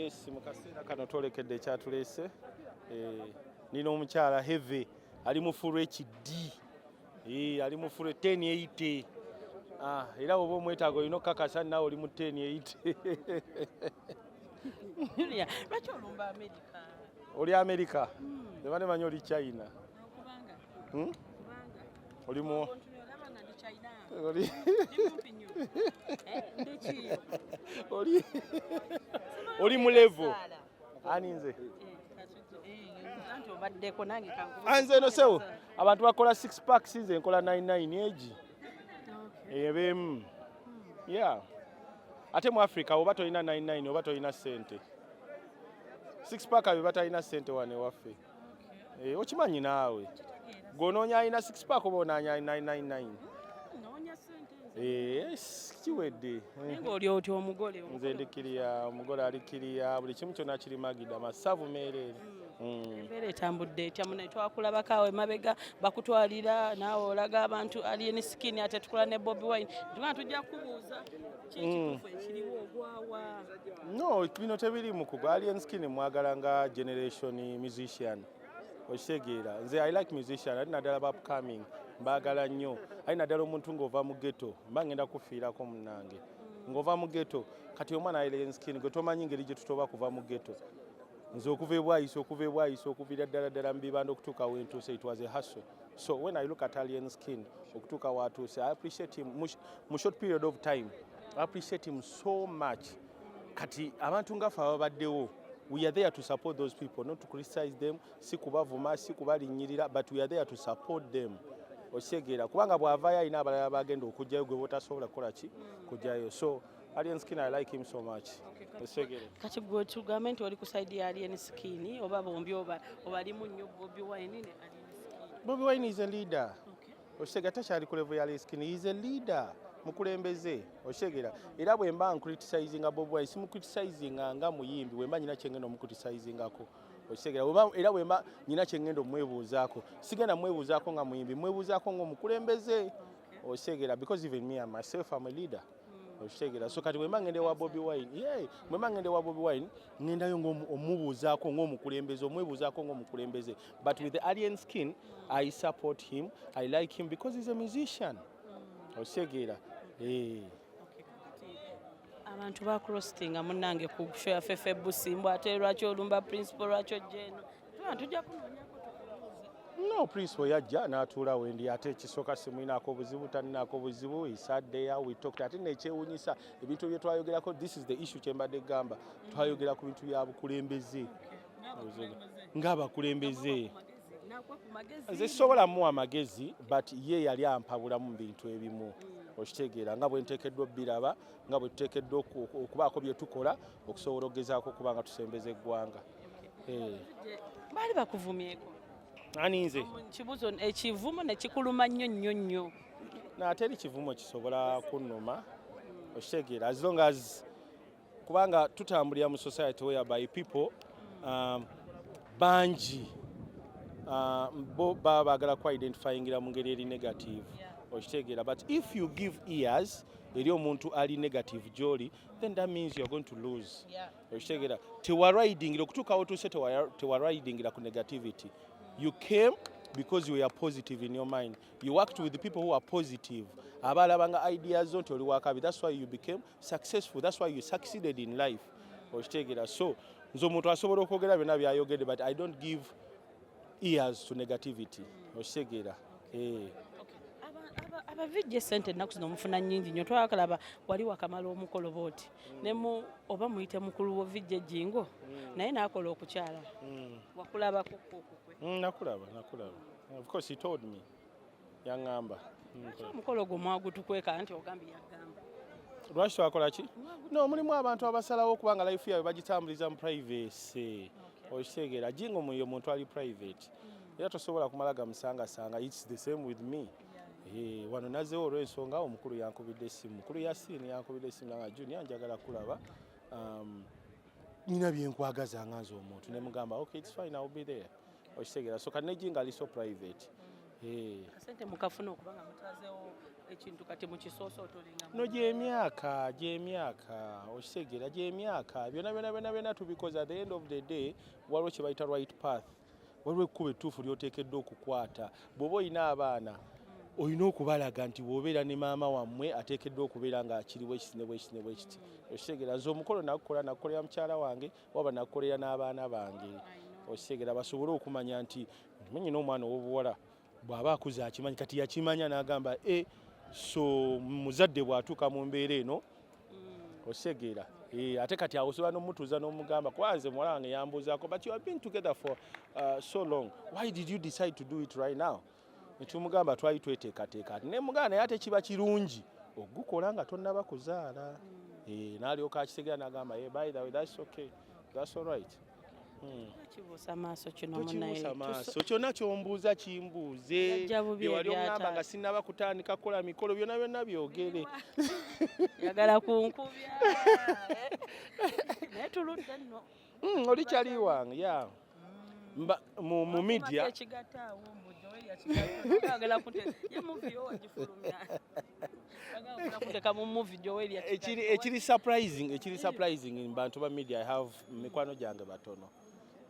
Yes, mu kaseera kano twolekedde ekyatuleese. Nina omukyala heavy ali mu full HD. Ali mu full 1080. Ah, era oba omwetaaga olina okukakasa naawe oli mu 1080. Junior, lwaki olumba Amerika? Oli Amerika? Nebane manyi oli China. Kubanga kubanga Oli mu olaba nga ndi China. Oli Ndi mumpi nnyo. Ndi ki? Oli mu level. Ani nze? Anti obaddeko nange kankubuuze. Anze eno sewo abantu bakola 6 packs, nze nkola 99 egi ebeemu. Yeah, ate mu Africa oba tolina 99 oba tolina ssente. 6 pack abe batalina ssente wano ewaffe. Okimanyi naawe gweonoonya alina 6 pack oba onoonya 999? Noonya ssente nze. Kiwedde. Naye ng'oli otya omugole? Nze ndi kiriya, omugole ali kiriya, buli kimu kyonna kiri magida masavu meereere. Embeera etambudde etya munaye? Twakulabako awo emabega bakutwalira naawe olaga abantu Alien Skin, ate tukola ne Bobi Wine. Tugamba tujja kubuuza ki ekituufu ekiriwo, ogwawa? No, bino tebiri mu kugwa. Alien Skin mwagala nga generation musician, okitegeera? Nze I like musician, ate naddala ba upcoming mbaagala nnyo, ate naddala omuntu ng'ova mu ghetto mba ngenda kufiirako munnange ng'ova mu ghetto. Kati omwana Alien Skin gwe tomanyi ngeri gye tutoba kuva mu ghetto. Nze okuva ebwayise, okuva ebwayise, okuviira ddala ddala mu bibanda okutuuka wentuuse, it was a hustle. So when I look at Alien Skin okutuuka watuuse, I appreciate him mu short period of time. I appreciate him so much. Kati abantu ngaffe ababaddewo, we are there to support those people, not to criticize them, si kubavuma, si kubalinnyirira, but we are there to support them, okitegeera? Kubanga bw'avaayo alina abalala bagenda okugjayo gwe botasobola kukola ki kugjayo. So Alien Skin, I like him so much, okitegeera? Kati gwe tugambe nti oli ku side ya Alien Skin oba bombi, oba obalimu nnyo Bobi Wine ne Alien Skin? Bobi Wine is a leader, okitegeera? Takyali ku level ya Alien Skin, he is a leader, mukulembeze, okitegeera? Era bwe mba ncriticinga Bobi Wine, simucriticizinga nga muyimbi. Bwe mba nyina kyengenda omucriticizingako, okitegeera? Era bwe mba nyina kyengenda omwebuuzaako, sigenda mwebuuzaako nga muyimbi, mwebuuzaako ng'omukulembeze, okitegeera? Because even me and myself am a leader, okitegeera? So kati bwe mba ngenda ewa Bobi Wine, yeah, bwe mba ngenda ewa Bobi Wine, ngendayo omubuuzaako ng'omukulembeze, omwebuuzaako ng'omukulembeze. But with the Alien Skin, I support him, I like him because he's a musician, okitegeera? Eh. Abantu bakuroastinga munnange ku show yaffe Febusi mbu ate lwaki olumba Principal, lwaki ojja eno? Tuba tujja kunoonyako tukubuuze. No, Principal yajja n'atuula wendi, ate ekisooka simulinaako obuzibu, talinaako buzibu. He sat there, we talked. Ate nekyewuunyisa ebintu bye twayogerako, this is the issue kyembadde gamba, twayogera ku bintu bya bukulembeze ng'abakulembeze. Nakuwa ku magezi? Nze sobola muwa magezi, but ye yali ampabulamu mu bintu ebimu, okitegeera? Nga bwe nteekeddwa obbiraba, nga bwe tuteekeddwa okubaako bye tukola okusobola okugezaako okuba nga tusembeza eggwanga. Baali bakuvumyeko? Ani, nze? Kibuuzo ekivumo ne kikuluma nnyo nnyo nnyo. Naate eri kivumo kisobola kunnuma, okitegeera? As long as kubanga tutambulira mu society whereby people bangi bo baba baagala ku identifyingira mu ngeri eri negative, okitegeera? But if you give ears eri omuntu ali negative gy'oli, then that means you're going to lose, okitegeera? Tewaridingira okutuuka wotuuse, tewaridingira ku negativity. You came because you were positive in your mind. You worked with the people who are positive, abalabanga ideas zo nti oli wakabi. That's why you became successful, that's why you succeeded in life, okitegeera? So nze omuntu asobola okwogera byonna byayogedde, but I don't give ears to negativity, okitegeera? Eh. Abavijja esente ennaku zino mufuna nnyingi nnyo. Twakalaba wali wakamala omukolo booti ne mu oba muyite mukulu wo vijja ejjingo naye n'akola okukyala wakulabako okukwe? Nakulaba, nakulaba. Of course he told me, yaŋŋamba. Lwaki omukolo gwo mwagutukweka nti ogambye yagamba? Lwaki twakola ki? No, mulimu abantu abasalawo okuba nga life yaabwe bagitambuliza mu privacy, okitegeera? Jingo muyo muntu ali private, era tosobola kumala gamusangasanga. It's the same with me. Wano nazeewo olw'ensonga omukulu yankubidde essimu, mukulu Yasiini yankubidde essimu nanga, "Junior, njagala kulaba, nina byenkwagaza nga nze omuntu." Ne mugamba, "Okay, it's fine, I'll be there," okitegeera? So kati ne Jingo ali so private. Akasente mukafuna okuba nga mutazeewo. Ekintu kati mukisoosa otolinga. No, gyemyaka, okitegeera, gyemyaka, byonna byonna byonna byonna tubikoze. At the end of the day waliwo kye bayita right path, waliwo ekkubo ettuufu ly'oteekeddwa okukwata. Bw'oba olina abaana, olina okubalaga nti bw'obeera ne maama wammwe ateekeddwa okubeera ng'akiri bwekiti ne bwekiti ne bwekiti, okitegeera. Nze omukolo nagukola, nagukolera mukyala wange, waba nagukolera n'abaana bange, okitegeera, basobole okumanya nti nyina omwana ow'obuwala bw'aba akuze akimanyi. Kati yakimanya n'agamba e so muzadde bw'atuuka mu mbeera eno, okitegeera. Ate kati awo osobola n'omutuuza n'omugamba, kuba nze muwala wange yambuuzaako, "But you have been together for so long, why did you decide to do it right now?" Netumugamba twali tweteekateeka, ati nemugamba naye ate kiba kirungi ogukola nga tonnaba kuzaala. N'alyoka akitegeera n'agamba, "Yeah, by the way, that's okay, that's all right." Kibuusa maaso kino munaye. Tokibuusa maaso, kyonna kyombuuza kimbuuze. Yajja bubi. Bye wali oŋŋamba Ebyataata. nga sinnaba kutandika kukola mikolo, byonna byonna byogere. Yagala kunkubya, naye tuludde nno. Oli kyali wange ya mu media. Ekigatta awo mbu Joel yakigatta, agala kunte ye movie yo wagifulumya, agala kunteka mu movie Joel Ekiri ekiri surprising mu bantu ba media, I have mikwano gyange batono,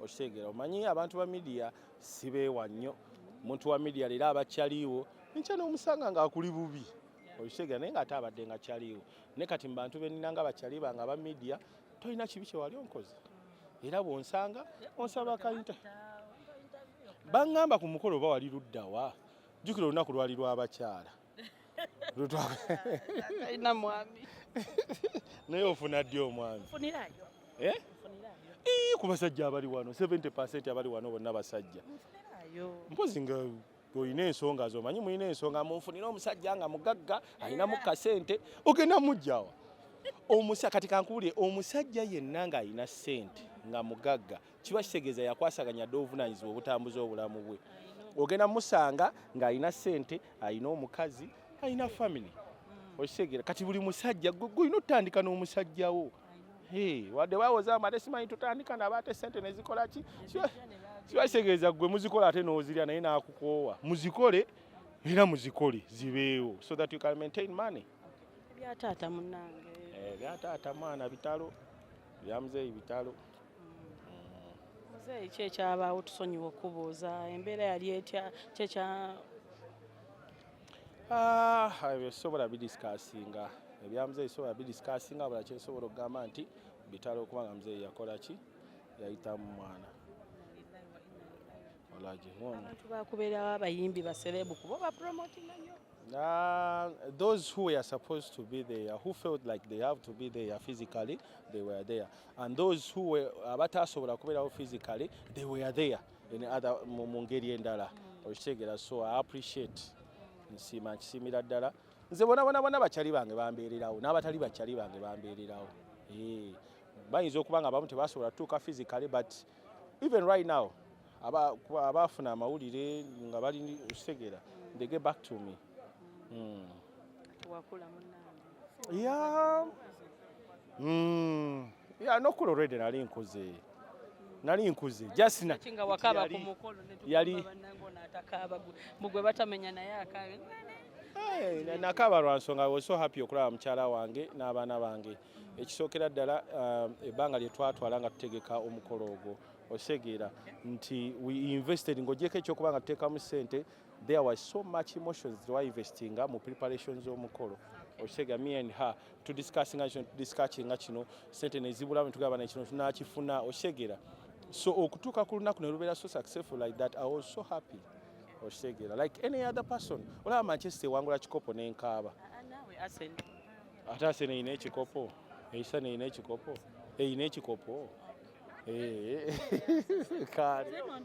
okitegeera. Omanyi abantu ba media sibeewa nnyo. Omuntu wa media leero abakyaliwo, enkya n'omusanga ng'akuli bubi, okitegeera, naye ng'ate abadde nga kyaliwo. Naye kati mu bantu benina nga bakyali bange aba media, tolina kibi kye wali onkoze, era bw'onsanga onsaba kayinta. Baŋŋamba ku mukolo oba wali luddawa? Jjukira olunaku lwali lw'abakyala. Alina mwami. Naye ofuna ddi omwami? Nfunirayo. Eh? Nfunirayo. Ii, ku basajja abali wano, 70 abali wano bonna basajja. Nfunirayo. Mpozi nga olina ensonga zo, omanyi mulina ensonga, munfunire omusajja nga mugagga, alinamu kasente. Ogenda mujjawa omusa? Kati kankuwulire, omusajja yenna ng'alina ssente nga mugagga, kiba kitegeeza yakwasaganya dde obuvunaanyizibwa obutambuza obulamu bwe. Ogenda musanga ng'alina ssente, alina omukazi, alina family, okitegeera. Kati buli musajja gwe olina otutandika n'omusajja wo. Hey, wadde bawoza ate simanyi tutandika nabo, ate ssente nezikola ki? Kiba kitegeeza gwe muzikola ate n'ozirya, naye n'akukoowa. Muzikole era muzikole zibeewo so that you can maintain money. Ebya taata munnange. Eh, bya taata mwana bitalo, bya muzeeyi bitalo. Muzeeyi ki ekyabaawo? Tusonyiwa okubuuza, embeera yali etya kyekya? Ah, ebyo sobola bidiscussinga, ebya muzeeyi sobola bidiscussinga. Wabula kyensobola okugamba nti bitalo, okubanga muzeeyi yakola ki, yayitamu mwana olagi. Abantu bakubeerawo, abayimbi, ba celeb, kuba bapromotinga nnyo. Those who were supposed to be there, who felt like they have to be there physically, they were there. And those who were abatasobola kubeerawo physically, they were there in other mu ngeri endala. Okitegeera, so I appreciate, nsiima, nkisiimira ddala. Nze bona bona bona bakyali bange bambeererawo, n'abatali bakyali bange bambeererawo. Bayinza okuba nga abamu tebasobola kutuuka physically, but even right now abaafuna amawulire nga bali, okitegeera, they get back to me. Wakula munnange. Yeah. Yeah, nokula already nali nkuze. Nali nkuze. Just na Ki nga wakaaba ku mukolo ne tugamba bannange ono atakaaba mugwe batamenya naye akaabe. Hey, nakaaba lwa nsonga I was so happy okulaba mukyala wange n'abaana bange. Ekisookera ddala, ebbanga lye twatwala nga tutegeka omukolo ogwo, osegeera nti we invested, ng'ogyeko ekyokuba nga tuteekamu ssente, there was so much emotions twainvestinga mu preparations z'omukolo, okitegeera. Me and her tudiscussinga kino, tudiscussinga kino, ssente nezibulamu, tugamba nekino tunakifuna, okitegeera. So okutuuka ku lunaku ne lubeera so successful like that, I was so happy, okitegeera, like any other person. Olaba Manchester ewangula kikopo n'enkaaba. Naawe Arsenal. Ate Arsenal erina ekikopo, Arsenal erina ekikopo, erina ekikopo. Eh, kale. Nze nno ndi